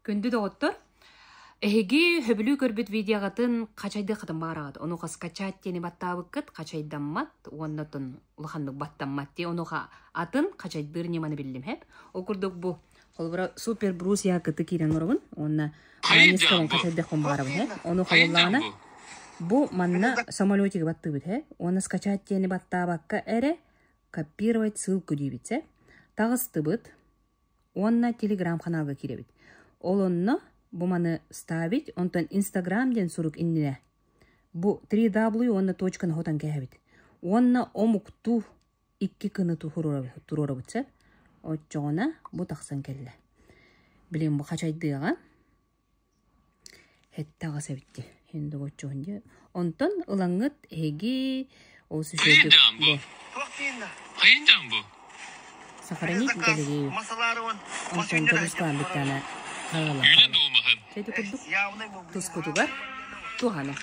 Күндү доҕоттор, эһиги сөбүлүү көрбүт видеоҕытын хачайдыаххытын баҕараҕыт. Онуоха скачать диэни баттаабыккыт хачайдаммат уонна оттон улаханнык баттаммат дии. Онуоха атын хачайдыыр ньыманы биллим хэп. Ол курдук бу холобура Супер Брус якыты киирэн олоробун уонна Хайын несколько бу? хачайдыахпын баҕарабын хэп. Онуоха Хайын буоллаҕына бу? бу манна самолетигы баттыыбыт хэп. Уонна скачать диэни баттаабакка эрэ копировать ссылку диибит сэ. Таҕыстыбыт. Уонна телеграм-ханаалга киирэбит. Ол онно бу маны ставить, онтон Инстаграм диэн сурук иннинэ бу 3W уонна точканы хотон кээһэбит. Уонна омуктуу икки кыны туруорабыт сөп. Оччоҕуна бу тахсан кэллэ. Билигин бу хачайдыаҕа. Һэттэҕас эбит дии. Индогоччуһун дии. Онтон ылаҥҥыт эһиги ол Хайын сүсүөтүк дьаам бу? бу Хайын дьаам бу? сохранить галерею. Онтон дьобускаан бүттаана Үүнэн хаалан дуумаһын. Ити курдук тускутугар туһана.